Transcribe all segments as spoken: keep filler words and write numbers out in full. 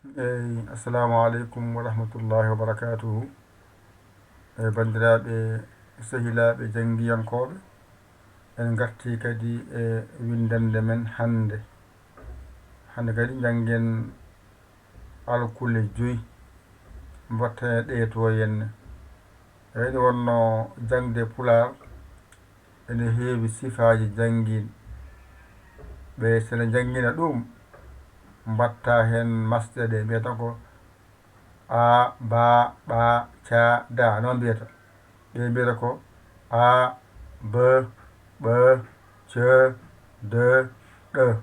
Eyi, assalamu aleykum wa rahmatullahi wa barakatuhu. E banndiraaɓe, sehilaaɓe janngiyankooɓe, en ngartii kadi e winndannde men hannde. Hannde kadi njanngen alkule joyi, mbatten e ɗee to henne. Eyi, wonno jaŋde Pulaar ene heewi sifaaji janngiin. Ɓe sene njanngina ɗum, mbatta heen masɗe ɗe mbiyata ko a, ba, ɓa, ca, da, noon mbiyata. Ɓe mbiyata ko a, b, ɓ, c, d, ɗ.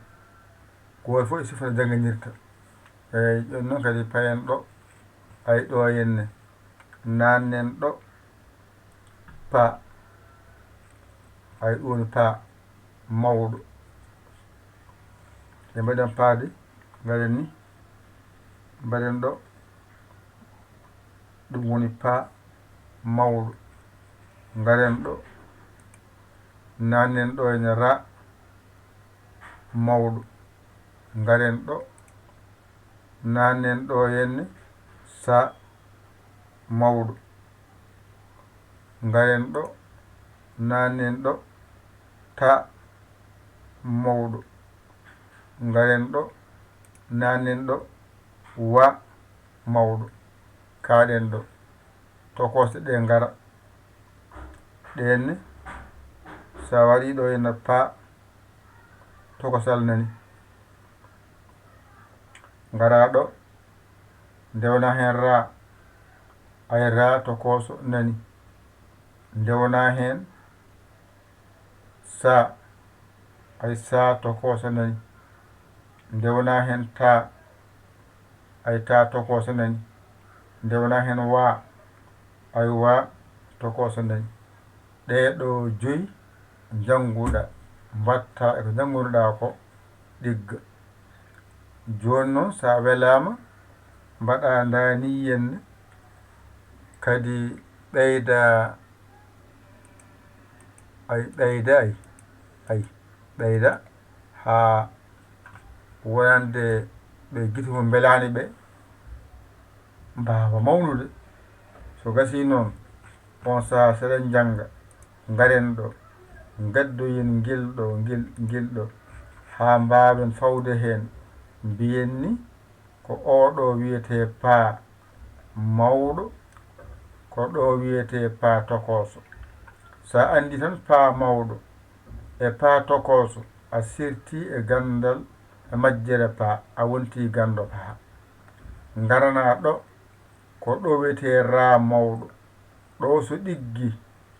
Gooto fof e sifa no jannginirta. Eyi, jooni noon kadi payen ɗo, ay ɗo henne, nannen ɗo, pa, ay ɗum woni pa mawɗo. Ɓe mbaɗen paade, ngaɗen ni, mbaɗen ɗo, ɗum woni pa mawɗo. Ngaren ɗo, nannen ɗo ene ra mawɗo. Ngaren ɗo, nannen ɗo henne sa mawɗo. Ngaren ɗo, nannen ɗo ta mawɗo. Ngaren ɗo, nannen ɗo wa mawɗo. Kaaɗen ɗo. Tokose ɗe ngara. Ɗeen ne, so a waɗii ɗo ene pa, tokosal nani. Ngara ɗo, nde wona heen ra, ay ra tokoso nani. Nde wona heen sa, ay sa tokoso nani. Nde wona heen ta, ay ta tokoso nani. Nde wona heen wa, ay wa tokoso nani. Ɗee ɗo joyi njannguɗa, mbatta e ko njanngunoɗa ko, ɗigga. Jooni noon, so a welaama, mbaɗa ndaa ni henne, kadi ɓeyda, ay, ɓeyda, ay, ay, ɓeyda, haa wonande ɓe gite mum mbelaani ɓe, mbaawa mawnude. So gasii noon, on sahaa seɗen njannga, ngaren ɗo, ngaddoyen ngel ɗo, ngel, ngel ɗo, haa mbaawen fawde heen, mbiyen ni, ko oo ɗo wiyetee pa mawɗo, ko ɗo wiyetee pa tokooso. So a anndi tan pa mawɗo e pa tokooso, a sirtii e ganndal e majjere pa, a wontii ganndo pa. Ngaranaa ɗo, ko ɗo wiyetee ra mawɗo. Ɗo so ɗiggi,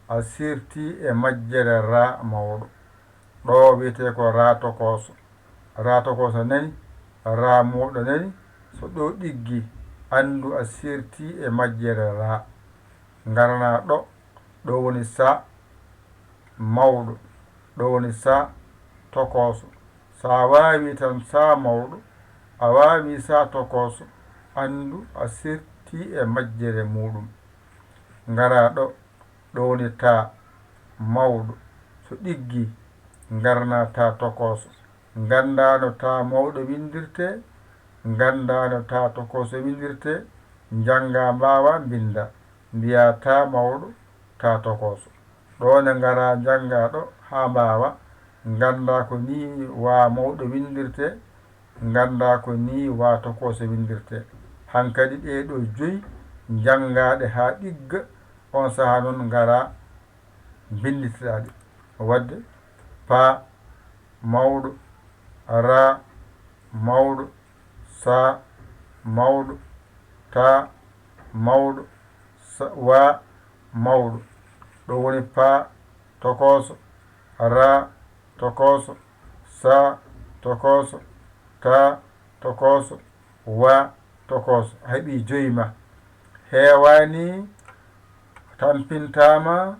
a sirtii e majjere ra mawɗo. Ɗo wiyetee ko ra tokooso. Ra tokooso nani, ra mawɗo nani. So ɗo ɗiggi, anndu a sirtii e majjere ra. Ngaranaa ɗo, ɗo woni sa mawɗo, ɗo woni sa tokooso. So a waawii tan sa mawɗo, a waawii sa tokooso, anndu a sirtii e majjere muuɗum. Ngaraa ɗo, ɗo woni ta mawɗo. So ɗiggi, ngaranaa ta tokooso. Nganndaa no ta mawɗo winndirtee, nganndaa no ta tokooso winndirtee, njanngaa mbaawaa mbinndaa, mbiyaa ta mawɗo, ta tokooso. Ɗo ne ngaraa njanngaa ɗo haa mbaawaa, nganndaa ko nii wa mawɗo winndirtee, nganndaa ko nii wa tokooso winndirtee. Hankadi ɗee ɗo joyi njanngaa ɗe haa ɗigga, on sahaa noon ngaraa mbinnditaa ɗe. Waɗde pa mawɗo, ra mawɗo, sa mawɗo, ta mawɗo, sa, wa mawɗo. Ɗo woni pa tokooso, ra tokooso, sa tokooso, ta tokooso, wa tokooso. A heɓii joyi ma. Heewaani, tampintaama,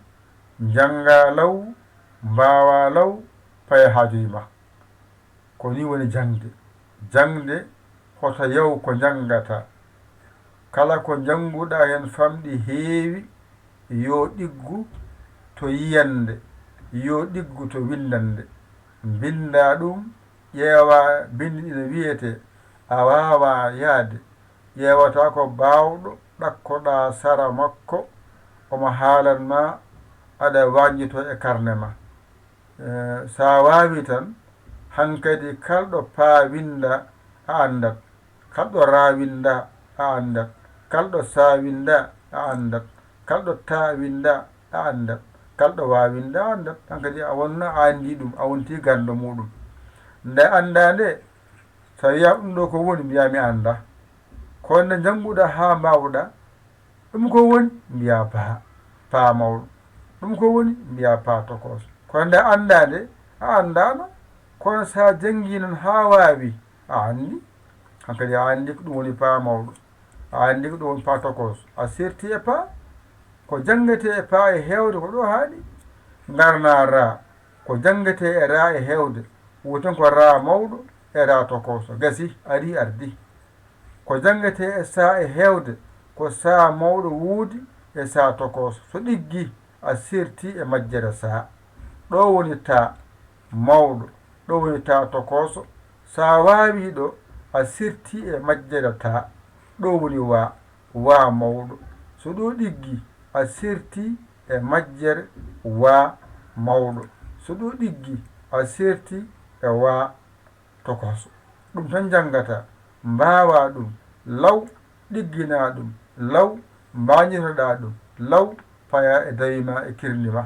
njanngaa law, mbaawaa law, paya haa joyi ma. Ko nii woni jaŋde. Jaŋde, hoto yaw ko njanngataa. Kala ko njannguɗaa heen famɗi heewi, yo ɗiggu to yiyannde, yo ɗiggu to winndannde. Mbinndaa ɗum, ƴeewaa binndi ɗi no wiyetee, a waawaa yahde, Ƴeewata ko baawɗo, ɗakkoɗaa sara makko, omo haalan ma, aɗa wañjito e karne ma. Eh, so a waawi tan, hankadi kalɗo paa winnda a anndat, kalɗo raa winnda a anndat, kalɗo saa winnda a anndat, kalɗo taa winnda a anndat, kalɗo waa winnda a anndat. Hankadi a wonno a anndi ɗum, a wonti ganndo muuɗum. Nde anndaa nde, so a wiya ɗum ɗo ko woni, mbiya mi anndaa. Ko nde njannguɗaa haa mbaawɗaa, ɗum ko woni mbiya paa, paa mawɗo. Ɗum ko woni mbiya paa tokooso. Kono nde a anndaa nde, a anndaano. Kono so a janngii noon haa waawi, a anndi. Hankadi a anndi ko ɗum woni paa mawɗo. A anndi ko ɗum woni paa tokooso. A serti e paa. Ko janngetee e paa e heewde ko ɗo haaɗi. Ngarnaa raa. Ko janngetee e raa e heewde. Wooten ko raa mawɗo e raa tokooso. Gasi, arii, ardii. Ko janngetee e saa e heewde, ko saa mawɗo woodi e saa tokooso. So ɗiggii, a sertii e majjere saa. Ɗo woni taa mawɗo, ɗo woni taa tokooso. So a waawii ɗo, a sertii e majjere taa. Ɗo woni waa, waa mawɗo. So ɗo ɗiggii, a sertii e majjere waa mawɗo. So ɗo ɗiggii, a sertii e waa tokooso. Ɗum tan njanngataa, mbaawaa ɗum law, ɗigginaa ɗum law, mbaañitoɗaa ɗum law, payaa e dawi ma e kirli ma.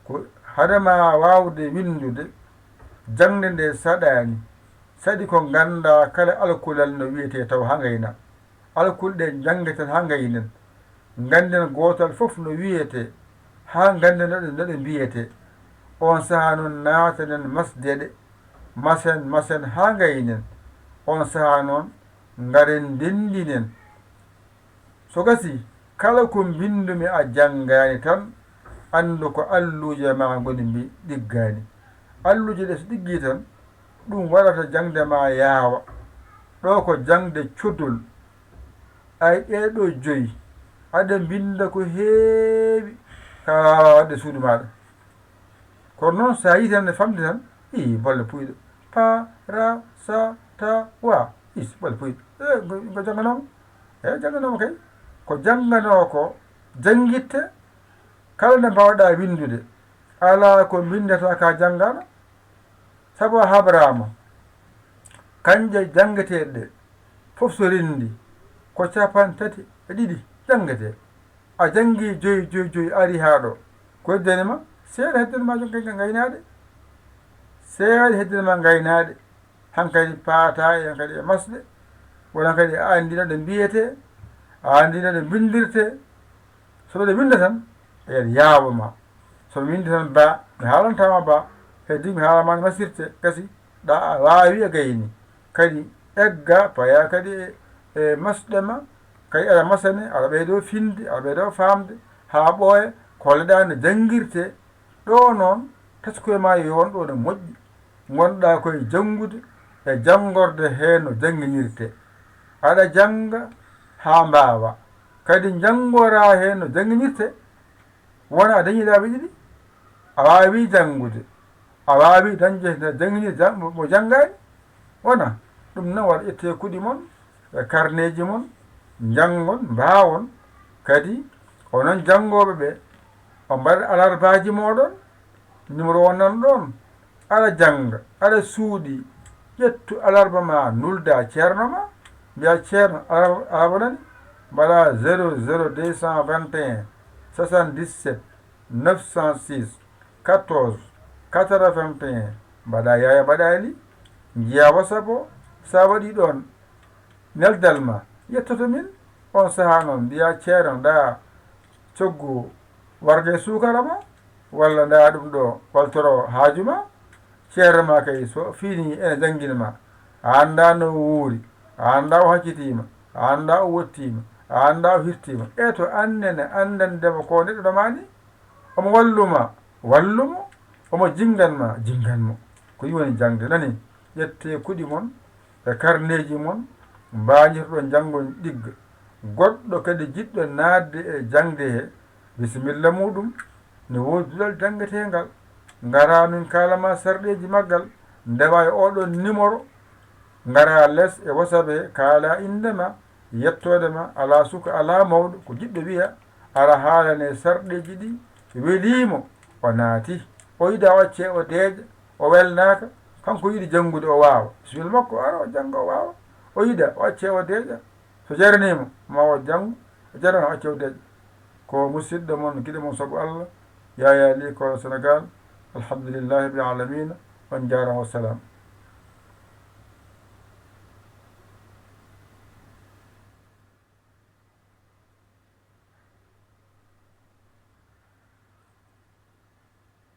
Ko hade ma waawde winndude, jaŋde nde saɗaani, saɗi ko nganndaa kala alkulal no wiyetee taw haa ngayna. Alkule ɗe njanngeten haa ngaynen. Ngannden gootal fof no wiyetee, haa ngannden no ɗe, no ɗe mbiyetee. Oon sahaa noon naatanen masde ɗe, masen, masen haa ngaynen. Oon sahaa noon ngaren ndenndinen. So gasii, kala ko mbinndu-mi a janngaani tan, anndu ko alluuje ma ngoni mbi-, ɗiggaani. Alluuje ɗe so ɗiggii tan, ɗum waɗata jaŋde ma yaawa. Ɗo ko jaŋde codol. Ay, ɗee ɗoo joyi, aɗa mbinnda ko heewi, ka waawaa waɗde suudu maaɗa. Kono noon, so a yitii tan e famde tan, ii, bolle puyɗe. Pa, ra, sa, ta, wa. Is, bolle puyɗe. E, ko, ko jannganooma? E, jannganooma kay. Ko jannganoo ko, janngitte, kala nde mbaawɗaa winndude. Alaa ko mbinndataa ka janngaano. Sabu a habraama. Kanje janngeteeɗe ɗe, fof so renndii, ko cappanɗe tati e ɗiɗi janngetee. A janngii joyi, joyi, joyi, ari haa ɗo. Ko heddani ma? Seeɗa heddani ma jom kay ngaynaade. Seeɗa heddani ma ngaynaade. Hankadi paataa e hankadi e masɗe. Wona kadi a anndi no ɗe mbiyetee, a anndi no ɗe mbinndirtee. So mbeɗa winnda tan, eyen yaawa ma. So mi winndi tan ba, mi haalantaa ma ba, heddi mi haala ma no masirte, gasi, ɗa a waawi a gayni. Kadi egga, paya kadi e, e masɗe ma, kadi aɗa masane, aɗa ɓeydo finde, aɗa ɓeydo faamde, haa ɓooya, kolleɗaa no janngirtee. Ɗo noon, taskoy ma yo won ɗo no moƴƴi. Ngonɗaa koye janngude e janngorde heen no jannginirtee. Aɗa jannga haa mbaawa, kadi njanngoraa heen no jannginirtee. Wona a dañii laabi ɗiɗi, a waawii janngude, a waawii dañde no janngini-, jan-, mo, mo janngaani. Wona ɗum noon, wata ƴettee kuɗi mon e karneeji mon, njanngon, mbaawon. Kadi onon janngooɓe ɓe, on mbaɗa alarbaaji mooɗon, numéro o nan ɗoon. Aɗa jannga, aɗa suuɗii, ƴettu alarba ma, nulda ceerno ma, mbiya: "Ceerno, alarba, alarba nani?" Mbaɗa zéro zéro deux cent vingt et un soixante-dix-sept neuf cent six quatorze quatre-vingt et un, mbaɗa Yaaya Mbaɗaali, njiya WhatsApp o, sa waɗi ɗoon, neldal ma yettoto min. On sahaa noon mbiya: "Ceerno, ndaa coggu warga e suukara ma, walla ndaa ɗum ɗo waltoro haaju ma." Ceerno ma kay so fiini ene janngina ma, a anndaa no o wuuri, a anndaa o haccitiima, a anndaa o wottiima, a anndaa o hirtiima. E to annene anndandema ko neɗɗo no maani? Omo wallu ma, wallu mo. Omo jinngan ma, jinngan mo. Ko ɗum woni jaŋde, nani? Ƴettee kuɗi mon e karneeji mon, mbañirɗon njanngon ɗigga. Goɗɗo kadi jiɗɗo naatde e jaŋde he, bisimilla muuɗum, ne woodi duɗal janngeteengal. Ngaraa min kaala ma sarɗeeji maggal, ndewa e oɗon numéro, Ngara les e WhatsApp he, kaala innde ma, yettoode ma, alaa suka, alaa mawɗo, ko jiɗɗo wiya, ara haalane sarɗeeji ɗi, welii mo, o naati. O yiɗa o accee o deeƴa, o welnaaka, kanko yiɗi janngude o waawa. Bisimilla makko, ara o jannga o waawa. O yiɗa o accee o deeƴa, so jaranii mo, ma o janngu, o jarana o accee o deeƴa. Ko musiɗɗo mon, giɗo mon sabu Allah, Yaya Ly, Kola Sénégal. Alhamdulillahi rabbil alamina. On njaaraama, wassalam.